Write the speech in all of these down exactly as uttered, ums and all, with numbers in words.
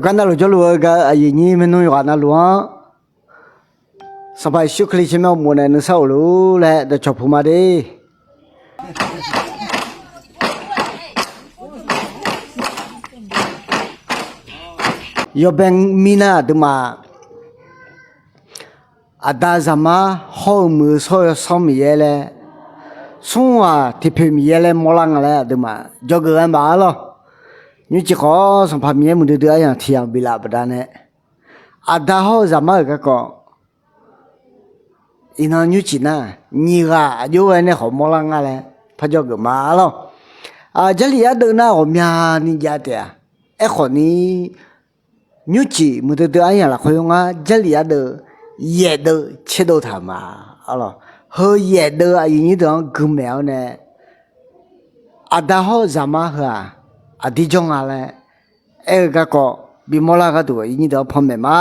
Gar navluf jawrluf-eu gaq-eu aqyuif nyir maernmr yawqghaq navluf-anr, Sanqpaq Yeqsur Kali tsawrmyanr uqmov nae nuisar of luf-ur laer dawqcawq puq ma de. Yawbae mirnae aqduimaf, Aqda, Zaqmar hawr-eu Muiq-eu Shawr-eu Yawsanr Miqyaer laer, smr ghaq tiqpoeq Miqyaer laer mawrlar nga laer aqduimaf dzawgeuf ghae ma arlawr. Nymrcif khawf Sanqpaq Miqyaer muiqdui dui aryamq tiq yamq biflaf baqdanae, Aqda hawr-eu Zaqmar-euq garkawv iqnan nymrcif nar, nyiq ghaq aqjox ghae nae khawf mawrlar nga laer par dzawgeuf ma arlawr. Jarlif yar deuv nar ghawqmyani jav taef-a. Aerkhawf ni, nymrcif muiqdui dui aryamq lafkhoer ngar Jarlif yar deuv yaef deuv tserdov taq-euq ma arlawr. Heu yaef deuv aqyuif nyir deuq-anr guimaeq-awr nae, Aqda hawr-eu Zaqmar heu-aq, aqdir jawr nga laer aer-eu garkawv bimawr lar gharduq aqyuif nyir deuq-anr panmaeq ma.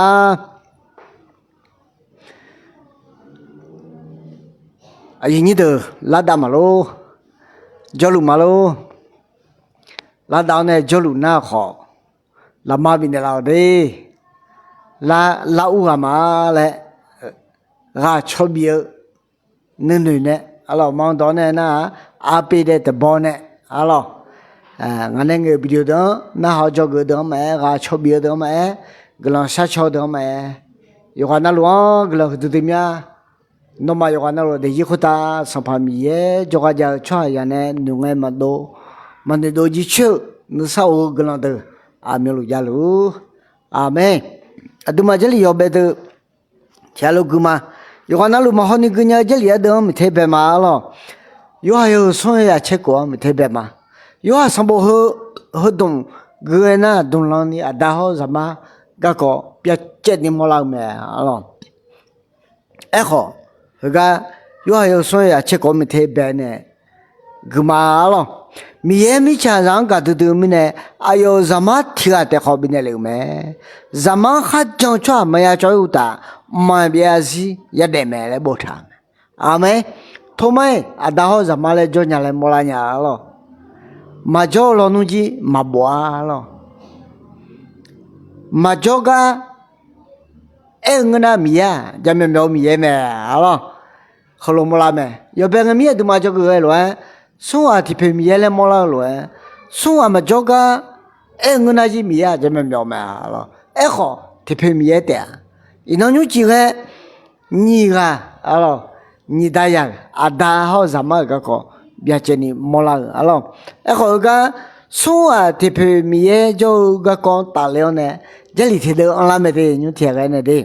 Aqyuif nyir deuq lardav maqlor, jawrluf ma lor. Lardav-awr nae jawrluf nar khawf, lafma bifnaeq laf-awq de. Lar, lar ur ghaq ma laer ghaq cawbif-eu nuinoeq nae arlawr, ma dawq nae nar-aq, arpov dae tiqbawr nae arlawr, ngaq nae ngaeq-euq video deuq-anr narhaq-awr dzawgeuf-eu deuq-anr maqaer, ghaq cawbif-eu deuq-anr maqaer, guiqlanq sharcaw-eu deuq-anr maqaer, yawqghaq navluf-anr guiqlanq huiqdui dui mya. Nawmaf yawqghaq navluf daefzir khoertav Sanqpaq Miqyaer jawrgar jav-eu tsawrhaqzaq nae noeqngae maqdov, maqnoeq dov jircoer-eu nuisar of-eu guiqlanq deuq aqmyanluf javluf-ur. Aqmeq. Aqduimaf Jarlif yawbae deuv tiqghaq lof gui ma. Yawqghaq navluf maqhaw ni gui nya-eu Jarlif yar deuv-anr miqter bae ma arlawr. Yorhaq yawhuiq smr yawzaq caer khof-anr miqter bae ma. Yorhaq sanqbof heu, heudmq gui-aer nar, dmqlan ni Aqda hawr-eu Zaqmar garkawv byacaevni mawrlar-eu mae arlawr. Aerkhawf, heugar Yorhaq yawhuiq smr yawzaq caer khof-anr miqter bae nae gui ma arlawr. Miqyaer mirtsaqzaq-anr gaqdui dui-eu mirnae, aqyawf-euq Zaqmar tiq ghaq taef khawf bifnaeq lef-euq mae. Zaqmar-anr kharjan-eu tsawrhaq maqya cawv-ir uqtaf, mqmaq byav zarzir yadaef mae laer boftaq-euq mae. Aqmeq. Tormar-iq Aqda hawr-eu Zaqmar laer jawr nya laer mawrlar nya arlawr. Maqjawr-eu lawnmr jir maqbof arlawr. Maqjawr gar aer-eu ngeur nar, Miqyaer-aq jaqmyawf myawf-eu Miqyaer mae arlawr. Heulof mawrlar mae. Yawbae ngae mir aqduimaf dzawgeuf ghae lof-aer, smr ghaq tiqpoeq Miqyaer laer mawrlar-eu lof-aer, smr ghaq maqjawr gar aer-eu ngeur nar jir Miqyaer-aq jaqmyawf myawf mae arlawr. Aerkhawf tiqpoeq Miqyaer taef-a. Iqnan nymrcif ghae nyiq ghaq arlawr, nyiq da yaq-euq Aqda hawr-eu Zaqmar-euq garkawv byacaevni mawrlar-euq arlawr. Aerkhawf heugar smr ghaq tiqpoeq Miqyaer jawr-eu garkawv-anr tafler-awr nae, Jarlif tiqdeuv anrlar mae de, nymr tiq ghaq ghae nae de.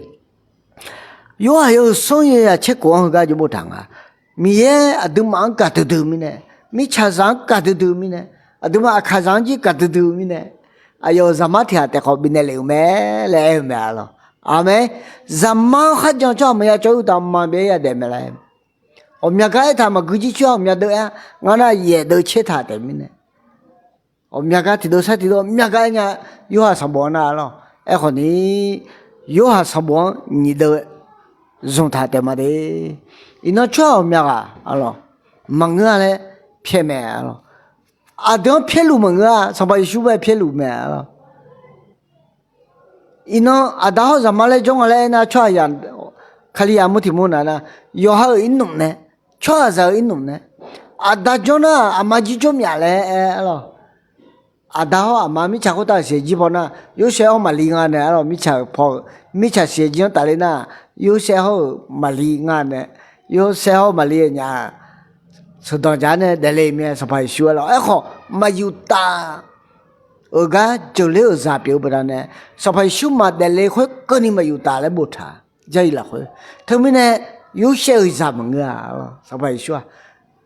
Yorhaq yawhuiq smr yawzaq caer khof-anr heugar jawr boftaq nga. Miqyaer aqduimaf-anr gaqdui dui-eu mirnae, mirtsaqzaq-anr gaqdui dui-eu mirnae, aqduimaf aqkaqzaq-anr jir gaqdui dui-eu mirnae, aqyawf-euq Zaqmar tiq ghaq taef khawf bifnaeq lef-euq mae laer aer-eu mae arlawr. Aqmeq. Zaqmar-anr kharjan-eu tsawrhaq maqya cawv-ir uqtaf, mqmaq byav-ir yadaef mae laer. Ghawqmya gar aertaq maqgui jircoer-a, ghawqmya deuv aer-a. Ngar nar yaef deuv caer taq taef mirnae, ghawqmya gar tiqdeuv sar tiqdeuv ghawqmya gar aer nya. Yorhaq sanqbof-anr nar arlawr. Aerkhawf ni, Yorhaq sanqbof-anr nyiq deuv zmqtaq taef ma de. Iqnan tsawrhaq ghawqmya ghaq arlawr, maqngeur-a laer pyaeq mae arlawr. Aqdui-anr pyaerluf maqngeur-a, Sanqpaq Yeqsur bae pyaerluf mae arlawr. Iqnan Aqda hawr-eu Zaqmar laer jawr nga laer aernar, tsawrhaqzaq Kalizaq mur tiq mur naq nar, yawqha-euq irnmq nae, tsawrhaqzaq-euq irnmq nae, Aqda jawr nar aqma jir jawr myaf laer aer arlawr. Aqda hawr aqma mirtsaq khoertav siqaeq jir baw nar, Yorsaev hawr Maqlir nga nae arlawr, mirtsaq-euq paw-eu, mirtsaq siqaeq jir-anr tafler nar, Yorsaev hawr-euq Maqlir nga nae, Yorsaev hawr-eu Maqlir-eu nya sheuqdanq dzaq-aer nae daefle-eu mae, Sanqpaq Yeqsur arlawr. Aerkhawf maqyuf taf-euq gar jeuqler-euq zaq pyeuf-eu baqdanae, Sanqpaq Yeqsur maqdaef le khoerkeuvni maqyuf taf laer boftaq, Jarlif lafkhoer. Teumirnae, Yorsaev-euq zaq maqngeur-a arlawr, Sanqpaq Yeqsur-aq.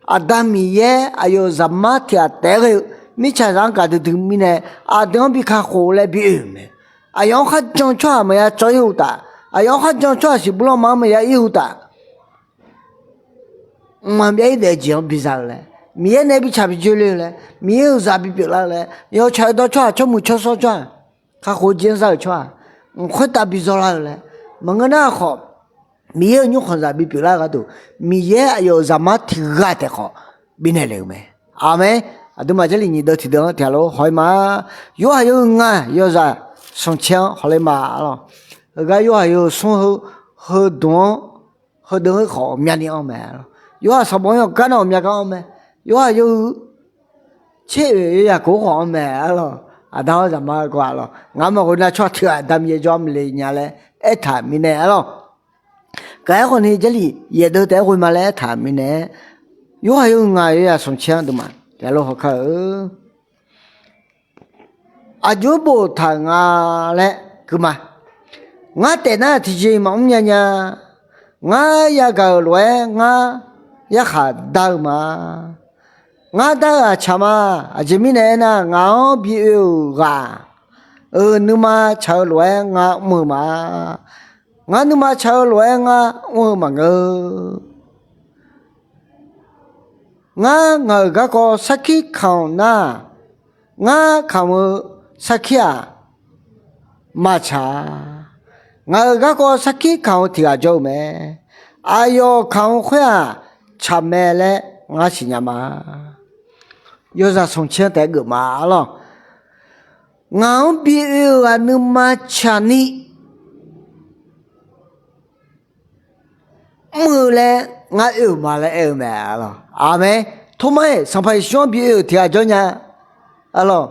Aqda Miqyaer aqyawf-euq Zaqmar tiq ghaq taef-aer ghae-eu mirtsaqzaq-anr gaqdui dui mirnae, aqdui-anr bi kakhof laer bi oe-euq mae. Aqyawf-anr kharjan-eu tsawrhaq maqya cawv-ir uqtaf, aqyawf-anr kharjan-eu tsawrhaq siqbur lanma-anr maqya ir uqtaf, mqmaq byav-ir daef jeq-anr biza-eu laer, Miqyaer nae bi tsaq bi dzoerler-eu laer, Miqyaer-euq zaq bi pyeuflar-eu laer, yawtsaq yawdawr tsawrhaq, tsawrmuiq tsawrshawr tsawrhaq, kakhof-eu jeq-anr za-euq tsawrhaq, mq khoertav bi zawlar-eu laer, maqngeur nar khawf, Miqyaer-euq nymrkhanq zaq bi pyeuflar-eu gharduq, Miqyaer aqyawf-euq Zaqmar tiq ghaq taef khawf bifnaeq le-euq mae. Aqmeq. Aqduimaf Jarlif nyiq deuv tiqdeuv-anr tiq ghaq lof haw-ir ma. Yorhaq yawhuiq ngaq yawzaq smq caer-anr hawler ma arlawq. Heugar yorhaq yawhuiq smr heu, heudmq-anr, heudeuv-anr khawf ghawqmyani anr mae arlawq. Yorhaq sanqbof-anr yawqgar nar ghawqmya gar anr mae. Yorhaq yawhuiq tser oeq yawzaq kof khawf anr mae arlawq. Aqda hawr zaqmar garkawv arlawq, ngaq-anr maqghoe nar tsawrhaq teughaq Aqda Miqyaer jawr-anr maqle nya laer aertaq mirnae arlawq. Gaq-aer khawfni Jarlif yaeqdeuv taef-aer ghoe ma laer aertaq mirnae, yorhaq yawhuiq ngaq yawzaq smq caer-anr deuq ma, tiqghaq lof hawkar-eu aqjox boftaq-euq nga laer gui ma. Ngar taef nar tiqjeq maqmr nya nya. Ngar yagaq-euq lof-aer ngar yarkhaq dar-eu ma. Ngar dar-eu aqcaq ma. Aqjeq mirnae aernar, ngaq-anr bi oe-euq ghaq-euq nuima tsaq-eu lof-aer ngar mr-eu ma. Ngar nuima tsaq-eu lof-aer ngar mr-eu maqngeur. Ngar ngaq-euq garkawv sarkir kamq nar, ngar kamq-eu sarkir-aq, maqtsaq-a. Ngaq-euq garkawv sarkir kamq-eu tiq ghaq jawr-eu mae. Aqyawf kamq-eu khoer-aq, tsaq mae laer ngar siqnya ma. Yawzaq smq caer-anr taef-aer geuf ma arlawq. Ngaq-anr bi oe-euq ghaq nuima tsaqni mr-eu laer ngar oe-euq ma laer aer-eu mae arlawq. Aqmeq. Tormar-iq Sanqpaq Yeqsur-anr bi oe-euq tiq ghaq jawr nya arlawq.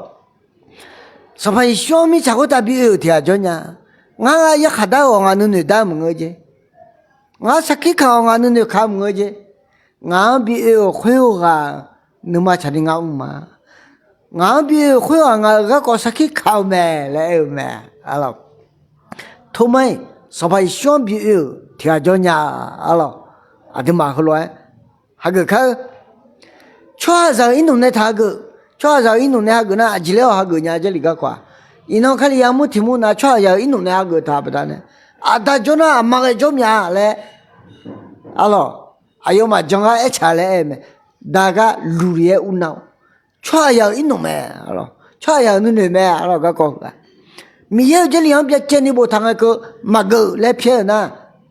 Sanqpaq Yeqsur-anr mirtsaq khoertav bi oe-euq tiq ghaq jawr nya. Ngar yarkhaq dar-eu awq ngaq nuinoeq dar-eu maqngeur jeq. Ngar sarkir kamq-awq ngaq nuinoeq kamq-eu maqngeur jeq. Ngaq-anr bi oe-euq khoer-eu ghaq nuima tsaqni ngar mr ma. Ngaq-anr bi oe-euq khoer-aq ngaq-euq garkawv sarkir kamq-eu mae laer aer-eu mae arlawq. Tormar-iq Sanqpaq Yeqsur-anr bi oe-euq tiq ghaq jawr nya arlawq. Aqduimaf heulof-aer hageuf kar-eu. Tsawrhaqzaq-euq irnmq nae taq hageuf. Tsawrhaqzaq-euq irnmq nae hageuf nar aqjeq laer-awq hageuf nya Jarlif garkawv-aq. Iqnan Kali yamur tiq mur nav tsawrhaqzaq-euq irnmq nae hageuf taq baqdanae, aqda jawr nar aqma ghae jawr mya laer arlawq. Aqyawfmaf jan gar aertaq laer aer-eu mae. Dagar luqlif-aer uvnav-awr, tsawrhaqzaq-euq irnmq mae arlawq. Tsawrhaqzaq-euq nuinoeq mae arlawq garkawv-aq. Miqyaer-euq Jarlif-anr byacaevni boftaq ngae keuv maqgeuf laer pyaer-euq nar,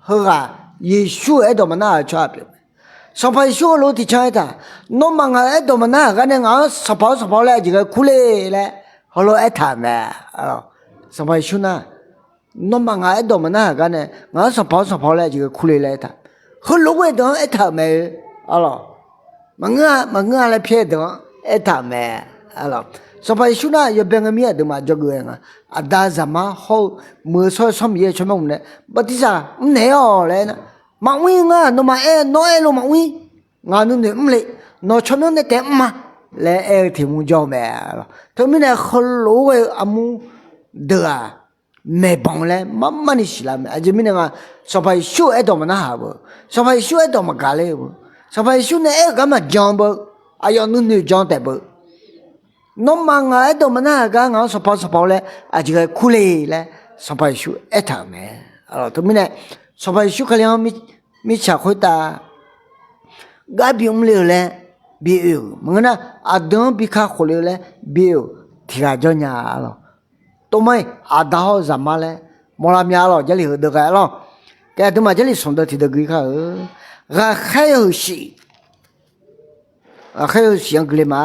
heughaq Yeqsur-euq aerdawq maqnarhaq-eu tsawrhaq pyeuf mae. Sanqpaq Yeqsur heulof-aer tiqcan aertaq, nawmaf ngaq-euq aerdawq maqnarhaq gar nae ngaq-anr sanqpaq-awr sanqpaq-awr laer aqjeq ghae kurle laer heulof-aer aertaq-euq mae. Sanqpaq Yeqsur nar, nawmaf ngaq-euq aerdawq maqnarhaq gar nae ngaq-anr sanqpaq-awr sanqpaq-awr laer aqjeq ghae kurle laer aertaq. Heulof-aer deuq-anr aertaq-euq mae-eu arlawq. Maqngeur-a maqngeur-a laer pyaer-eu deuq-anr aertaq-euq mae arlawq. Sanqpaq Yeqsur nar yawbae ngae mir aqduimaf jawrgeuf-aer nga. Aqda Zaqmar hawr-eu Muiq-eu shawr-eu Yawsanr Miqyaer-euq tsawrmyanr ghawqmya nae, Bartirsaq mrnaeq-awq laer aernar, maqmr-ir ngar, nawmaf aer nawr aerlof maqmr-ir. Ngaq nuinoeq mrle, nawq tsawrmyanr nae taef mr ma laer aer-eu tiq mur jawr-eu mae arlawq. Teumirnae heulof-aer ghae-eu armur deuq-aq maeqbanq laer marmarni siqlar mae. Aqjeq mirnae nga, Sanqpaq Yeqsur-euq aerdawq maqnarhaq beu, Sanqpaq Yeqsur aerdawq maqgaq ler-eu beu, Sanqpaq Yeqsur nae aer-eu gar maqjan beu, aqyawf nuinoeq jan taef beu. Nawmaf ngaq-euq aerdawq maqnarhaq gar ngaq-anr sanqpaq-awr sanqpaq-awr laer aqjeq ghae kurle laer Sanqpaq Yeqsur aertaq-euq mae. Teumirnae Sanqpaq Yeqsur Kali-anr mirtsaq khoertav gar bimr le-eu laer bi oe-euq maqngeur nar, aqdui-anr bi kakhof le-eu laer bi oe-euq tiq ghaq jawr nya arlawq. Tov-aer aqda hawr-eu Zaqmar laer mawrlar mya arlawq. Jarlif heudeuq ghae arlawq. Taef aqduimaf Jarlif smq deuq tiqdeuq gui kar-eu, ghaqkhaer yawhuiq shif, ghaqkhaer yawhuiq shif-anr gui le ma.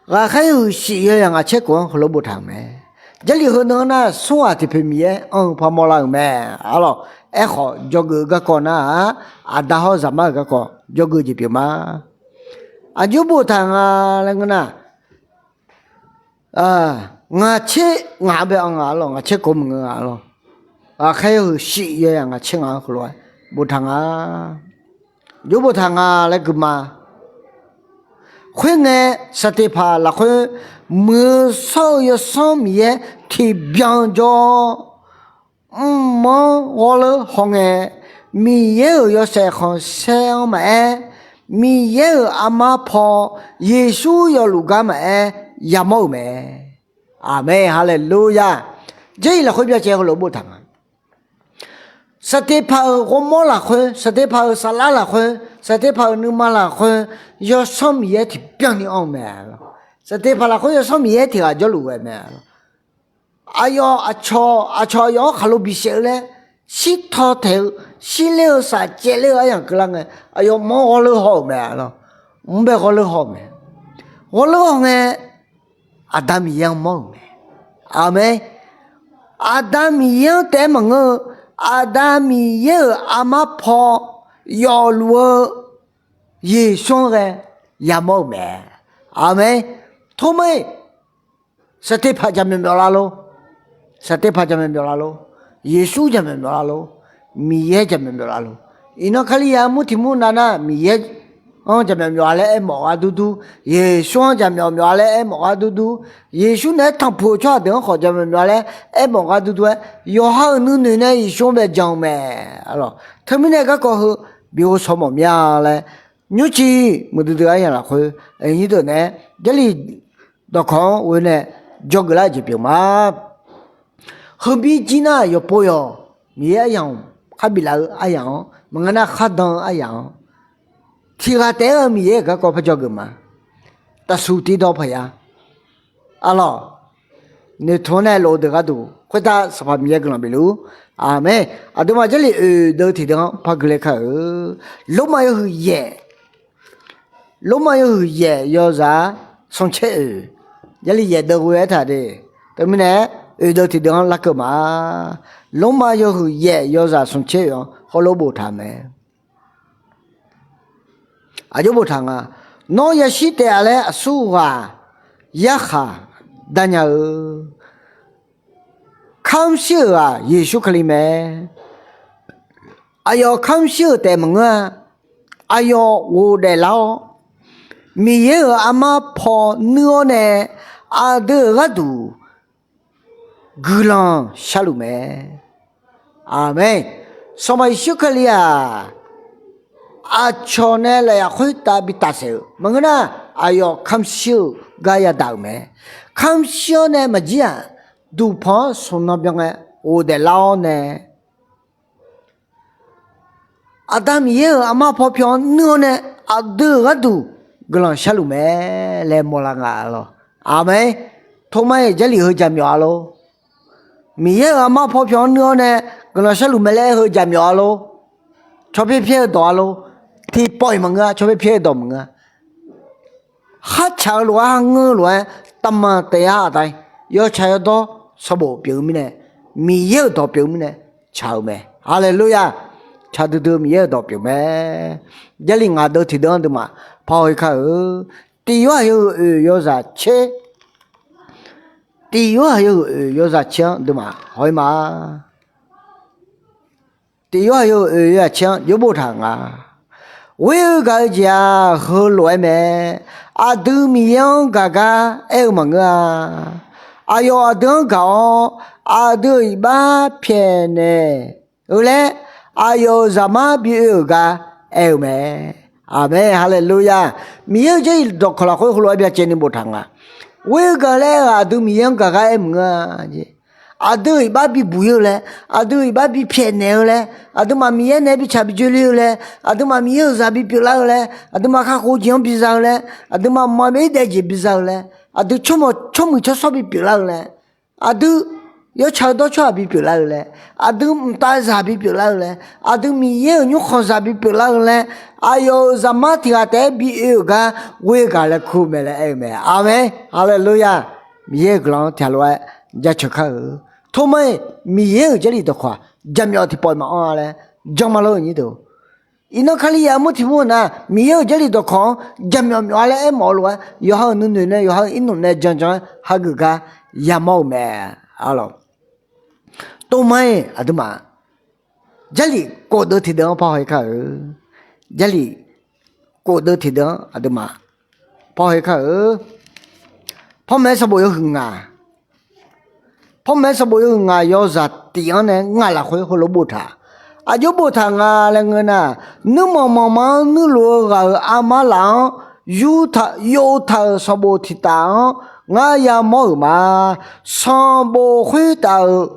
Ghaqkhaer yawhuiq shif yawzaq ngaq caer khof-anr heulof boftaq-euq mae. Jarlif heu nan-anr nar smr ghaq tiqpoeq Miqyaer anr-eu par mawrlar-euq mae arlawq. Aerkhawf dzawgeuf-eu garkawv nar-aq, aqda hawr-eu Zaqmar-euq garkawv dzawgeuf jeq pyeuf ma. Aqjox boftaq nga laer ngeur nar, ngaq caer ngaq-anr bae-anr nga arlawq, ngaq caer khof maqngeur nga arlawq. Ghaqkhaer yawhuiq shif yawzaq ngaq caer ngaq-anr heulof-aer boftaq nga, aqjox boftaq nga laer gui ma. Khoerngae, Saqteqpaq lafkhoer Muiq-eu shawr-eu Yawsanr Miqyaer tiqbyan jawr-awr, mr-anr ghawrleur hawngae, Miqyaer-euq yawshaef khanqsaer-anr maqaer, Miqyaer-euq armar paw, Yeqsur yawluf gar maqaer, yamawr-euq mae. Aqmeq, haleluya. Jarlif lafkhoer byacaev heulof boftaq nga. Saqteqpaq-euq ghawrmawr lafkhoer, Saqteqpaq-euq saflar lafkhoer, Saqteqpaq-euq nuima lafkhoer, Yawsanr Miqyaer tiqbyan ni anr-eu mae. Saqteqpaq lafkhoer Yawsanr Miqyaer tiq ghaq jawrluf ghae mae. Aqyawf aqcawq, aqcawq aqyawf-anr khaqlo bisaef-eu laer, shirtaw taeq-eu, shirler-eu, safcaev ler-eu aryamq keuvlar ngae, aqyawf mq-anr ghawrleur haw-euq mae arlawq. Mq-anr bae ghawrleur haw-eu mae. Ghawrleur hawngae, Aqda Miqyaer-anr mawr-euq mae. Aqmeq. Aqda Miqyaer-anr taef-aer maqngeur-eu, Aqda Miqyaer-euq armar paw yawfluf-eu Yeqsur-anr ghae yamawr-euq mae. Aqmeq. Tormar-iq, saqteqpaq jaqmyawf myawf lar lor. Saqteqpaq jaqmyawf myawf lar lor. Yeqsur jaqmyawf myawf lar lor. Miqyaer jaqmyawf myawf lar lor. Iqnan Kalizaq armur tiq mur nav nar, Miqyaer-anr jaqmyawf myawf-a laer aermawf ghardur dur, Yeqsur-anr jaqmyawf myawf-a laer aermawf ghardur dur, Yeqsur naeq-aer tanqpuq-euq tsawrhaq deuq-anr khawf jaqmyawf myawf-a laer aermawf ghardur dur-aer, yawqha-euq nuinoeq nae Yeqsur-anr bae jan-eu mae. Alawq, teumirnae garkawv heu bighof shawmawf mya laer nymrciv muiqdui dui aryamq lafkhoer aqnyir deuq naeq-aer Jarlif dawqkawq-anr ghoe nae dzawgeuf lar-eu jeq pyeuf ma. Heubir jir nar yawqpov yawq Miqyaer aryamq khar biflaf-eu aryamq-anr maqngeur nar khardan-eu aryamq-anr tiqghaq taef-aer-eu Miqyaer-euq garkawv par dzawgeuf ma. Taqsuq tiqdawq paqya. Arlawq, noeqtmq-anr nae lof-eu deuq gharduq khoertav Sanqpaq Miqyaer guiqlanq bifluf-ur. Aqmeq. Aqduimaf Jarlif oeq deuv tiqdeuv-anr par guiqle ka-eu, Lormav yawhuiq yaef, Lormav yawhuiq yaef yawzaq-ar smqtser oeq, Jarlif yaef deuv ghoe-aer taq de. Teumirnae oeq deuv tiqdeuv-anr larkeuv ma. Lormav yawhuiq yaef yawzaq smqtser oeq-anr heulof boftaq-euq mae. Aqjox boftaq nga, Nawr yashir taef-a laer aqsur ghaq yarkhaq darnya-eu, kamr shir-euq ghaq Yeqsur Kali mae. Aqyawf kamr shir-euq taef maqngeur-a. Aqyawf ghofdaef lar-awr, Miqyaer-euq armar paw nuir-awr nae aqdui-euq gharduq guiqlanq sharluf mae. Aqmeq. Sanqpaq Yeqsur Kali-aq, aqcawq nae lafyaq khoertav bi tafsaef-euq maqngeur nar, aqyawf kamr shir-eu gar yadaq-euq mae. Kamr shir-awr nae maqjir-aq, duqpanq-anr smq nan byan ngae ghofdaef lar-awr nae, Aqda Miqyaer-euq armar paw pyawr-anr nuir-awr nae aqdui-euq gharduq guiqlanq sharluf mae laer mawrlar nga lor. Aqmeq. Tormar-iq Jarlif heu jaqmyawf-a lor. Miqyaer-euq armar paw pyawr-anr nuir-awr nae guiqlanq sharluf mae laer heu jaqmyawf-a lor. Tsawrpyaer pyaer-eu dawq-a lor. Tiqpawf-iq maqngeur-a, tsawrpyaer pyaer-eu dawq maqngeur-a. Khartsaq-eu lof-aer, ngeur-eu lof-aer, taqmaq taef-a aqda-ir, yawtsaq yawdawr sanqbof pyeuf-eu mirnae, Miqyaer-euq dawq pyeuf-eu mirnae tsaq-euq mae. Haleluya! Tsaq duidui-eu Miqyaer-euq dawq pyeuf mae. Jarlif ngaq deuv tiqdeuv-anr aqduimaf par haw-ir kar-eu, Tiq Yorhaq yawhuiq oeq yawzaq tser, Tiq Yorhaq yawhuiq oeq yawzaq tser-anr aqduimaf haw-ir ma. Tiq Yorhaq yawhuiq oeq yawzaq tser-anr jov boftaq nga. Ghoer-eu gaq-eu jeq-aq heulof-aer mae. Aqdui Miqyaer-anr gaq gar aer-eu maqngeur-a. Aqyawf aqdui-anr gaq-awr, aqdui-euq iqbax pyaeqnaeq-eu laer, aqyawf-euq Zaqmar bi oe-euq gar aer-eu mae. Aqmeq, haleluya. Miqyaer-euq Jarlif dawqkawq lafkhoer heulof-aer byacaevni boftaq nga. Ghoer-eu gaq-eu laer aer-eu aqdui Miqyaer-anr gaq gar aer maqngeur-a jeq. Aqdui-euq iqbax bi buq-ir-eu laer, aqdui-euq iqbax bi pyaeqnaeq-eu laer, aqduimaf Miqyaer nae bi tsaq bi dzoerler-eu laer, aqduimaf Miqyaer-euq zaq bi pyeuflar-eu laer, aqduimaf kakhof jeq-anr biza-eu laer, aqduimaf mqmaq maqbyav-ir daef jeq biza-eu laer, aqdui tsawrmawq tsawrmuiq tsawrshawr bi pyeuflar-eu laer, aqdui yawtsaq-eu dawrtsawrhaq bi pyeuflar-eu laer, aqdui mqtav zaq bi pyeuflar-eu laer, aqdui Miqyaer-euq nymrkhanq zaq bi pyeuflar-eu laer, aqyawf-euq Zaqmar tiq ghaq taef-aer bi oe-euq gar ghoer-eu gaq laer kur-eu mae laer aer-eu mae. Aqmeq, haleluya. Miqyaer-euq guiqlanq-anr tiq ghaq lof-aer jaceuq kar-eu. Tormar-iq Miqyaer-euq Jarlif dawqkawq-aq jaqmyawf tiqpawf-iq maqanr-a laer jan ma lor-eu nyir deuq. Iqnan Kalizaq armur tiq mur-eu nar, Miqyaer-euq Jarlif dawqkawq-anr jaqmyawf myawf-a laer aermawf-eu lof-aer, yawqha-euq nuinoeq nae yawqha-euq irnmq nae janjan-aer hageuf gar yamawr-eu mae. Arlawq, tormar-iq aqduimaf Jarlif kofdeuv tiqdeuv-anr par haw-ir kar-eu. Jarlif kofdeuv tiqdeuv-anr aqduimaf par haw-ir kar-eu. Panmaeq-aer sanqbof yawhuiq ngaq, Panmaeq-aer sanqbof yawhuiq ngaq yawzaq tiq-anr nae ngaq lafkhoer heulof boftaq. Aqjox boftaq nga laer ngeur nar, nuirmanq manq ma-anr nuirluf-eu ghaq-euq armar laf-anr yurtaq yovtaq-euq sanqbof tiq taf-anr ngar yamawr-euq ma. Sanqbof khoertaf-euq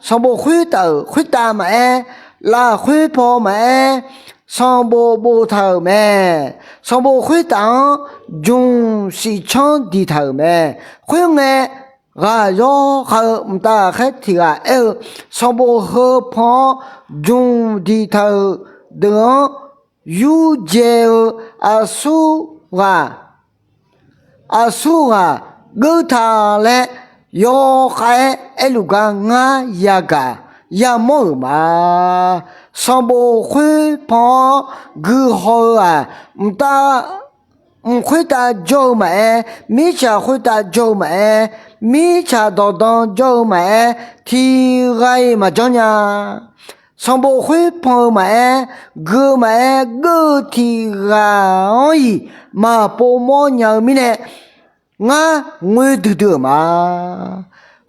sanqbof khoertaf-euq khoertav maqaer, lafkhoer paw maqaer, sanqbof boftaq-euq mae. Sanqbof khoertaf-anr jmq siqcanr diqtaq-euq mae. Khoerngae, ghaq yawr khav-eu mqtav ghaqkhaer tiq ghaq aer-eu, sanqbof heu paw-anr jmq diqtaq-euq deuq-anr yurdzae-eu aqsur ghaq aqsur ghaq geurtaq laer yawkhav-aer aerluf gar ngar yagaq yamawr-euq ma. Sanqbof khoerpan-anr guihaw-eu-aq, mqtav mq khoertav jawr-eu maqaer, mirtsaq khoertav jawr-eu maqaer, mirtsaq dawqdan jawr-eu maqaer, tiqghaq-iq maqjanr nya. Sanqbof khoerpan-eu maqaer, gui-eu maqaer, geur-eu tiqghaq-anr-iq maqpov mawrnya-eu mirnae, ngar ngoer duidui-euq ma.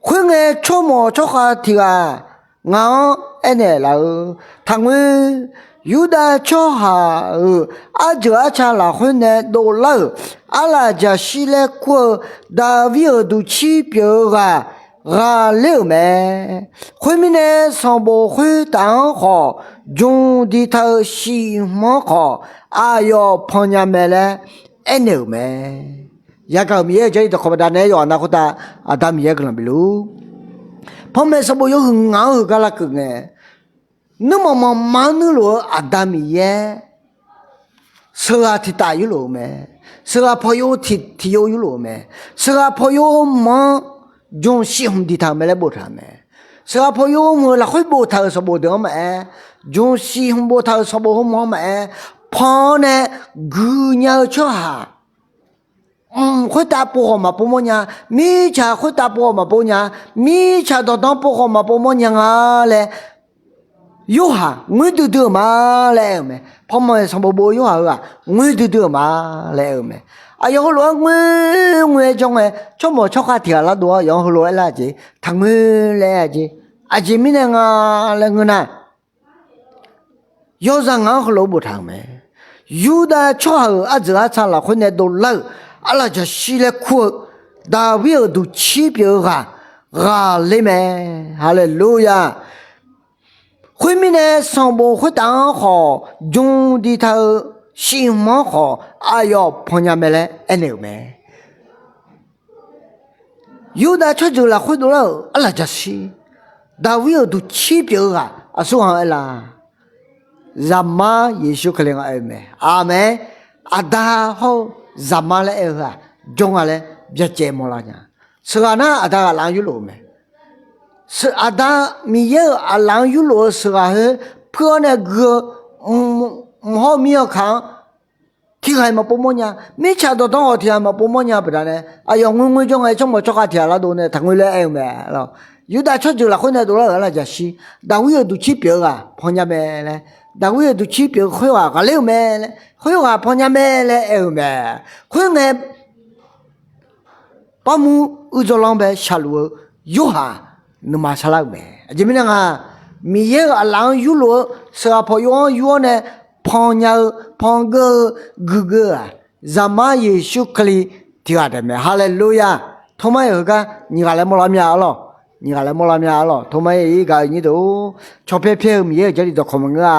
Khoerngae, tsawrmawq tsawrkhav tiq ghaq ngaq-anr aernaeq laf-eu, Taqngoer, Yurdav tsawrhaq-euq arjeuq arca lafkhoer nae dovlar-euq, arlaqjaqshir laer kur-eu Daqvir-euq duqcir pyeuf-eu ghaq ghaqler-euq mae. Khoermirnae, sanqbof khoertaf-anr khawf, jmq diqtaq-eu shif hmq-anr khawf, aqyawf pannya mae laer aernaeq-euq mae. Yagaq-euq Miqyaer-euq Jarlif dawqkawq baqdanae yawqha nav khoertav Aqda Miqyaer guiqlanq bifluf-ur. Panmaeq sanqbof yawhuiq ngaq-anr heugar lavkeuf ngae, nuirmanq manqma-anr nuirluf-eu Aqda Miqyaer sheuqghaq tiqtaf yurluf-eu mae. Sheuqghaq pawqyo tiq tiqyo yurluf-eu mae. Sheuqghaq pawqyo hmq-anr jmq shif hmq diqtaq-euq mae laer boftaq-euq mae. Sheuqghaq pawqyo hmq-euq lafkhoer boftaq-euq sanqbof deuq-anr maqaer, jmq shif hmq boftaq-euq sanqbof hmq-anr maqaer, pan-awr nae guiqnya-eu tsawrhaq mq khoertav pov khawf maqpov mawrnya, mirtsaq khoertav pov khawf maqpov nya, mirtsaq dawqdan pov khawf maqpov mawrnya nga laer, Yorhaq ngoer duidui-euq ma laer aer-euq mae. Panmaeq sanqbof bof-eu Yorhaq heu-aq, ngoer duidui-euq ma laer aer-eu mae. Aqyawf heulof-aer ngoer ngoer-aer janr ngae, tsawrmawq tsawrkhav tiq ghaq lar dov-awr yawf-anr heulof-aer lar-eu jeq, Taqngoer laer aer-eu jeq, aqjeq mirnae nga laer ngeur nar, yawzaq ngaq-anr heulof-aer boftaq-euq mae. Yurdav tsawrhaq-euq arjeuq arca lafkhoer nae dovlar-euq, arlaqjaqshir laer kur-eu Daqvir-euq duqcir pyeuf-eu ghaq ghaqler mae. Haleluya! Khoermirnae, sanqbof khoertaf-anr khawf, jmq diqtaq-eu shif hmq-anr khawf, aqyawf pannya mae laer aernaeq-euq mae. Yurdav tsawrjeuq lafkhoer dovlar-euq arlaqjaqshir, Daqvir-euq duqcir pyeuf-eu ghaq aqsur ghaq-anr aerlar? Zaqmar Yeqsur Kali nga aer-eu mae. Aqmaer, Aqda hawr-eu Zaqmar laer aer-eu heu-aq, jawr nga laer byacaev mawrlar nya. Sheuqghaq nar Aqda ghaq laf-anr yurluf-eu mae. Aqda Miqyaer-euq aqlaf-anr yurluf-eu sheuqghaq khoer puir-awr nae gui-eu mq hawr-eu mir-eu kaq-anr tiqghaq-iq maqpov mawrnya, mirtsaq dawqdan khawf tiqghaq-iq maqpov mawrnya baqdanae, aqyawf ngoer ngoer janr ngae, tsawrmawq tsawrkhav tiqghaq lar dov nae Taqngoer laer aer-eu mae lawq. Yurdav tsawrjeuq lafkhoer nae dovlar-euq arlaqjaqshir, Daqvir-euq duqcir pyeuf-eu ghaq pannya mae laer, Daqvir-euq duqcir pyeuf-eu khoerghaq ghaqler-euq mae laer, khoerghaq pannya mae laer aer-eu mae. Khoerngae, barmur uidzawr lanr bae shaqluf-eu Yorhaq nuima sarlar-euq mae. Aqjeq mirnae nga, Miqyaer-euq aqlaf-anr yurluf-eu sheuqghaq pawqyo-anr yur-awr nae pannya-eu, pangeur-eu, guiqgeu-aq, Zaqmar Yeqsur Kali tiqghaq taef mae. Haleluya! Tormar-iq heugar nyiq ghaq laer mawrlar mya arlawq. Nyiq ghaq laer mawrlar mya arlawq. Tormar-iq gaq-eu nyir deuq, cawpyaer pyaer-eu Miqyaer-euq Jarlif dawqkawq maqngeur-a.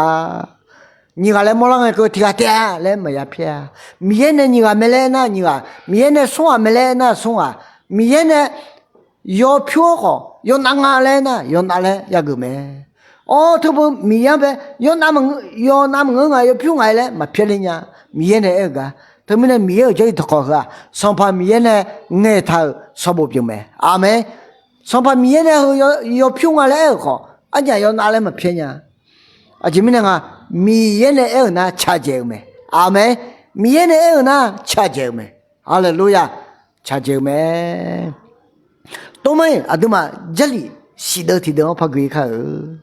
Nyiq ghaq laer mawrlar ngae keuv tiqghaq taef-a laer maqya pyaer-a. Miqyaer nae nyiq ghaq mae laer aernar nyiq ghaq, Miqyaer nae smr ghaq mae laer aernar smr ghaq, Miqyaer nae yawpyur-anr khawf yawnav nga laer aernar yawnav laer yageuf mae. Awr, teubeu Miqyaer-anr bae yawnav maqngeur nga, yawpyur nga laer maqpyaer le nya. Miqyaer nae aer-eu gar, teumirnae Miqyaer-euq Jarlif dawqkawq heu-aq, Sanqpaq Miqyaer nae ngaeqtaq-euq sanqbof pyeuf mae. Aqmeq. Sanqpaq Miqyaer nae heu yawpyur nga laer aer-euq khawf, arnyaf yawnav laer maqpyaer nya. Aqjeq mirnae nga, Miqyaer nae aer-euq nar caqjaeq-eu mae. Aqmeq. Miqyaer nae aer-euq nar caqjaeq-eu mae. Haleluya. Caqjaeq-eu mae. Tormar-iq aqduimaf Jarlif shifdeuv tiqdeuv-anr par gui kar-eu.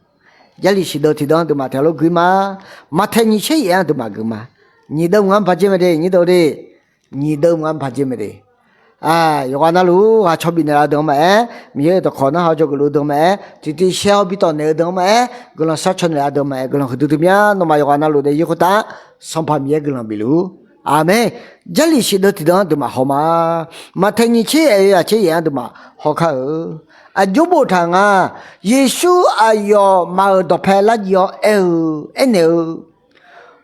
Jarlif shifdeuv tiqdeuv-anr aqduimaf taeq lof gui ma. Maqtaeq nyiq tser yaef-anr aqduimaf gui ma. Nyiq deuv mq-anr baqjer mae de, nyir deuv de. Nyiq deuv mq-anr baqjer mae de. Yawqghaq navluf ghaq caw bifnaeq laf-eu deuq-anr maqaer, Miqyaer-euq dawqkawq narhaq-awr dzawgeuf luf-eu deuq-anr maqaer, tiqtiv shaer-awr bi tawq naeq-eu deuq-anr maqaer, guiqlanq shar caw naeq laf-eu deuq-anr maqaer, guiqlanq huiqdui dui myanr nawmaf yawqghaq navluf daef-ir khoertav, Sanqpaq Miqyaer guiqlanq bifluf-ur. Aqmeq. Jarlif shifdeuv tiqdeuv-anr aqduimaf haw ma. Maqtaeq nyiq tser yaef-eu aqtser yaef-anr aqduimaf haw kar-eu. Aqjox boftaq nga. Yeqsur aqyawf maf-euq dawqpae lar jiv-awr aer-eu, aernaeq-eu,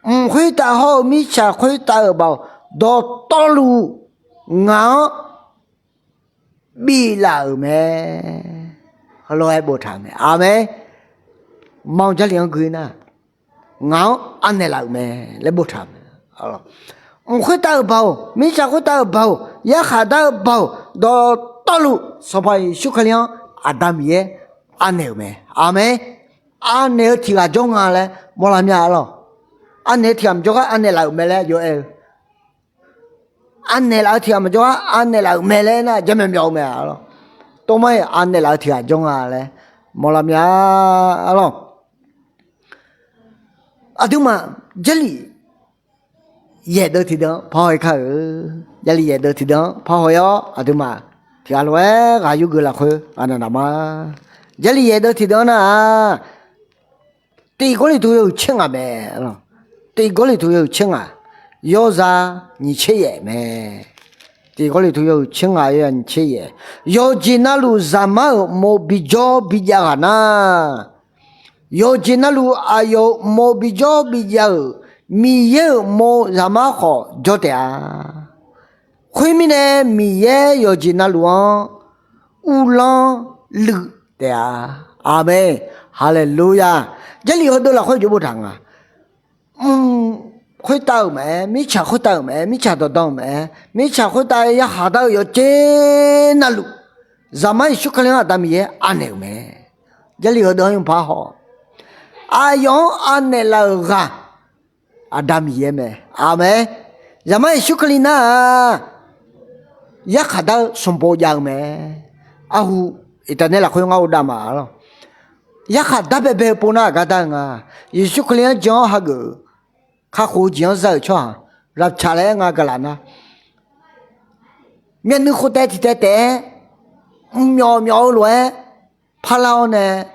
mq khoertav hawr-eu mirtsaq khoertav-euq baoq, dawqtawvluf ngaq-anr biflaf-euq mae. Heulof-aer boftaq-euq mae. Aqmeq. Manq Jarlif-anr gui nar, ngaq-anr anaeq laf-euq mae laer boftaq-euq mae. Mq khoertav-euq baoq, mirtsaq khoertav-euq baoq, yarkhaq dar-eu baoq, dawq dawrluf Sanqpaq Yeqsur Kali-anr Aqda Miqyaer anaeq-euq mae. Aqmeq. Anaeq-eu tiq ghaq jawr nga laer mawrlar mya-a lawq. Anaeq-eu tiq ghaq maqjawr gar anaeq laf-euq mae laer yaw aer-eu. Anaeq laf-eu tiq ghaq maqjawr gar anaeq laf-euq mae laer aernar, jaqmyawf myawf-eu mae-a lawq. Tov mar-iq anaeq laf-eu tiq ghaq jawr nga laer mawrlar mya-a lawq. Aqduimaf Jarlif yaeqdeuv tiqdeuv-anr parhaw-ir kar-eu. Jarlif yaeqdeuv tiqdeuv-anr parhaw-ir-awr, aqduimaf tiq ghaq lof-aer ghaq yurgeuf lafkhoer ghaq naq naq ma. Jarlif yaeqdeuv tiqdeuv-anr nar-aq, Tiq Gawrliqtu yawhuiq tser ngaq mae. Tiq Gawrliqtu yawhuiq tser ngaq, yawzaq nyiq tser yaef mae. Tiq Gawrliqtu yawhuiq tser ngaq, yawzaq nyiq tser yaef. Yawqjeq navluf Zaqmar-euq uqmov bijawr bijav ghaq nar, yawqjeq navluf aqyawf-euq uqmov bijawr bijav-euq Miqyaer-euq uqmov Zaqmar khawf jawr taef-a. Khoermirnae, Miqyaer yawqjeq navluf-anr uvlanr luiv taef-a. Aqmeq. Haleluya! Jarlif heudeuv lafkhoer jawr boftaq nga. Mq khoertav-euq maqaer, mirtsaq khoertav-euq maqaer, mirtsaq dawqdan-euq maqaer, mirtsaq khoertav yarkhaq dar-eu yawqjeq navluf, Zaqmar Yeqsur Kali-anr Aqda Miqyaer anaeq-euq mae. Jarlif heudeuv-anr yawpar haw-awq. Aqyawf-anr anaeq laf-euq ghaq Aqda Miqyaer mae. Aqmeq. Zaqmar Yeqsur Kali nar-aq, yarkhaq dar-eu sanqbof jav-eu mae. Arhu, iqtaf nae lafkhoer ngar ghov dav ma-a lawq. Yarkhaq dar baebae-eu pov nar aqgar dar-eu nga. Yeqsur Kali-anr jan-awr hageuf-euq, kakhof-eu jeq-anr za-euq tsawrhaq, raptaq laer aer nga gaqlaf nar, myavnuiv khof taev tiq taev taef-aer, mqmyawf myawf-eu lof-aer parlar-awr nae,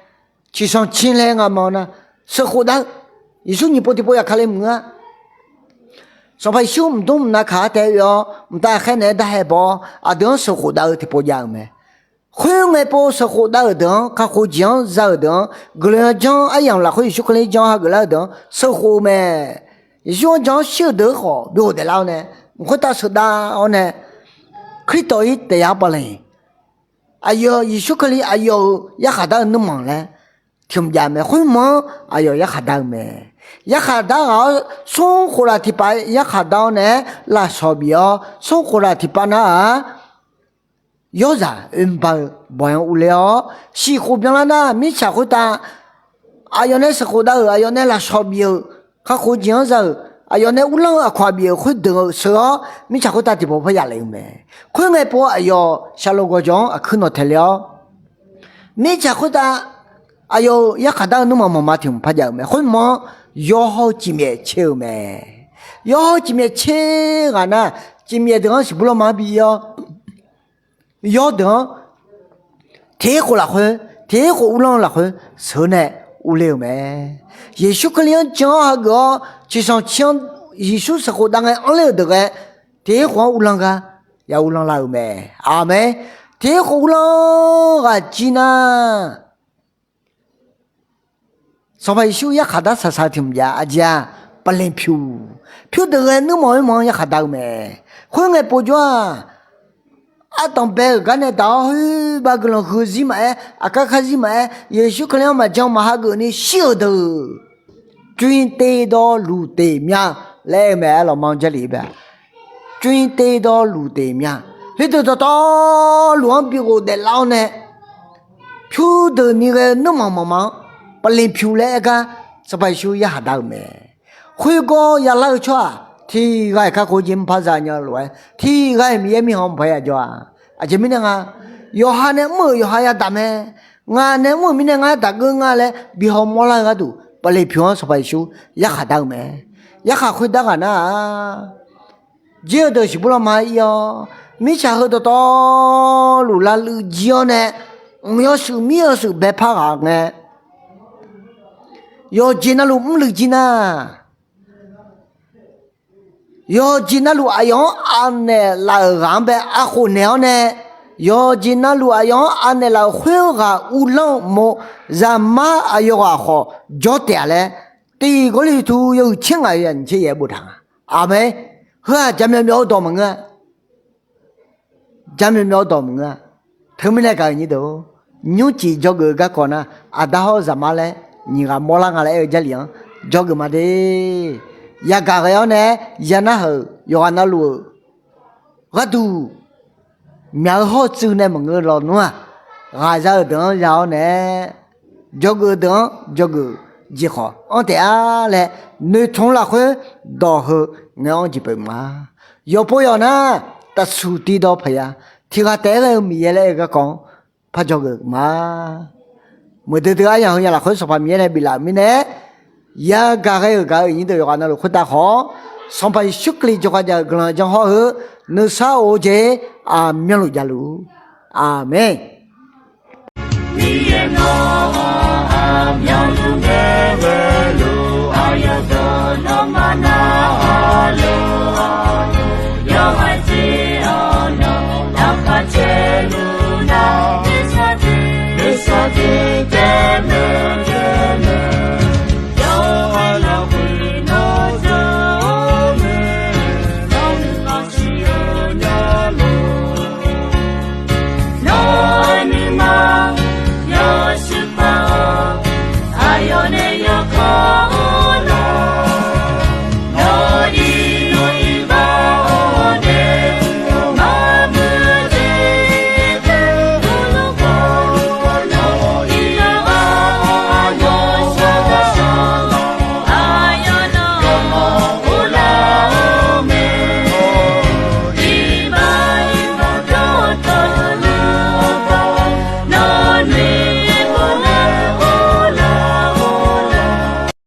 ciqsanq cir laer nga ma-awr nar, sheuqkhof dav-eu, Yeqsur nyiq pov tiqpov yaqkale maqngeur-a. Sanqpaq Yeqsur mqdmr mqnav kaq-anr tae oe-awr, mqtav aqkhaer naeq-aer darhae baw-awr, aqdui-anr sheuqkhof dav-eu tiqpov jav-euq mae. Khoerngae pov sheuqkhof dav-euq deuq-anr, kakhof jeq-anr za-euq deuq-anr, guiqlanq janr aryamq lafkhoer Yeqsur Kali janr hageuf lar-eu deuq-anr sheuqkhof-eu mae. Yeqsur-anr jan-awr shir-eu deuq-anr khawf byov daeflar-awr nae, mq khoertav sheuqdav-awr nae, Kaliztawq-ir taef ya-anr pavle, aqyawf Yeqsur Kali aqyawf-euq yarkhaq dar-eu nuirmanq laer tiq mq jav mae. Khoermq-anr aqyawf yarkhaq dar-eu mae. Yarkhaq dar ghaq-awr, smr khof laf tiqpav yarkhaq dar-awr nae-aer lafsawq bif-awr, smr khof laf tiqpav nar-aq, yawrzaq oermr bar-eu bawq-anr urler-awr, siq khof byanlar nar, mirtsaq khoertav aqyawf nae sheuqkhof dav-euq, aqyawf nae lafsawq bif-euq, kakhof jeq-anr za-euq, aqyawf nae uvlanr-eu aqkawq-aq bif-euq khoerdeuq-eu sheuq-awr, mirtsaq khoertav tiqpawf parya lef-eu mae. Khoerngae pov aqyawf shaqloq gawqjawq-anr aqkuir nawq taeq le-awr, mirtsaq khoertav aqyawf-euq yarkhaq dar-eu nuirmanq maqma tiq mq parjav-euq mae. Khoermq-anr yawhawr-eu cifmyaef tser-eu mae. Yawhawr-eu cifmyaef tser ghaq nar, cifmyaef deuq-anr siqbur lanma-anr bi-ir-awr, yawr deuq-anr tiq khof lafkhoer, tiq khof uvlanr-eu lafkhoer sheuq-eu nae urler-euq mae. Yeqsur Kali-anr jan-awr hageuf-awr, ciqsanq cir-anr Yeqsur sheuqkhof dav ngae anrler-euq deuq ghae, tiq khof-anr uvlanr gar ya uvlanr lar-euq mae. Aqmeq. Tiq khof uvlanr ghaq jir nar, Sanqpaq Yeqsur yarkhaq dar saqsaq-eu tiq mq jav. Aqjeq-aq, pavlen pyuq, pyur deuq ghae nuirmanq oermanq-anr yarkhaq dar-eu mae. Khoerngae povjawr-aq, ardanq bae-euq gar nae daq-awr, khoerbav guiqlanq huiq-eu zir maqaer, aqkar kar zir maqaer, Yeqsur Kali-anr maqjan maqhageuf ni shir-euq deuq, cuiv tev dawv luq teq mya laer aer-eu mae. Arlawq ma-anr Jarlif bae, cuiv tev dawv luq teq mya, khoerdeuq dawqtawvluf-anr bi ghofdaef lar-awr nae, pyur deuq ni ghae-eu nuirmanq maqma-anr pavlen pyuq laer aer gar, Sanqpaq Yeqsur yarkhaq dar-euq mae. Khoergawr yalar-eu tsawrhaq tiq ghaq-iq kakhof jeq mqpar za nya-eu lof-aer, tiq ghaq-iq Miqyaer mirkhanq mqpar ya jawr-a. Aqjeq mirnae nga, yawqha nae mr-euq yawqha yadaq mae. Ngaq nae mr-euq mirnae ngar daqgeur nga laer bihaw mawrlar-eu gharduq, pavlen pyuq-anr Sanqpaq Yeqsur yarkhaq dar-eu mae. Yarkhaq khoerdar ghaq nar-aq, jir-eu deuq siqbur lanma-aer ir-awr, mirtsaq heu dawqtawvluf lavluiv jir-awr nae, mq yawshuif mir yawshuif baepar ghaq ngae, yawqjeq navluf mrluiv jir nar, yawqjeq navluf aqyawf-anr anaeq laf-euq ghaq-anr bae arkhof naeq-awr nae, yawqjeq navluf aqyawf-anr anaeq laf-euq khoerghaq uvlanr-eu uqmov, Zaqmar aqyawf ghaq khawf jawr taef-a laer, Tiq Gawrliqtu yawhuiq tser ngaq-iq nyiq tser yaef-aer boftaq nga. Aqmeq. Heu-aq jaqmyawf myawf-eu dawq maqngeur-a. Jaqmyawf myawf-eu dawq maqngeur-a. Teumirnae gaq-euq nyir deuq-or, nymrcif dzawgeuf-eu garkawv nar, Aqda hawr-eu Zaqmar laer nyiq ghaq mawrlar nga laer aer-eu Jarlif-anr dzawgeuf ma de. Yagaq ghae-awr nae-aer yanar haq-euq yawqghaq navluf-euq gharduq Myaq-eu hawr-eu tsuiv nae maqngeur lawnmr-aq, ghaqza-euq deuq-anr za-awr nae, dzawgeuf-eu deuq-anr dzawgeuf jeq khawf anr taef-a laer, noeqtmq lafkhoer dawq heu ngae-anr jeq pyeuf ma. Yawqpov yawq nar, tafsuq tiqdawq paqya, tiqghaq taef-aer ghae-eu Miqyaer laer aer-eu garkawv-anr par dzawgeuf ma. Muiqdui dui aryamq heu ya lafkhoer Sanqpaq Miqyaer nae biflaf-euq mirnae, yagaq ghae-euq gaq-euq aqnyir deuq yawqghaq navluf khoertav khawf, Sanqpaq Yeqsur Kali jawrgar jav-eu guiqlanq janr hawr-eu nuisar of-eu jeq aqmyanluf javluf. Aqmeq. Miqyaer nawr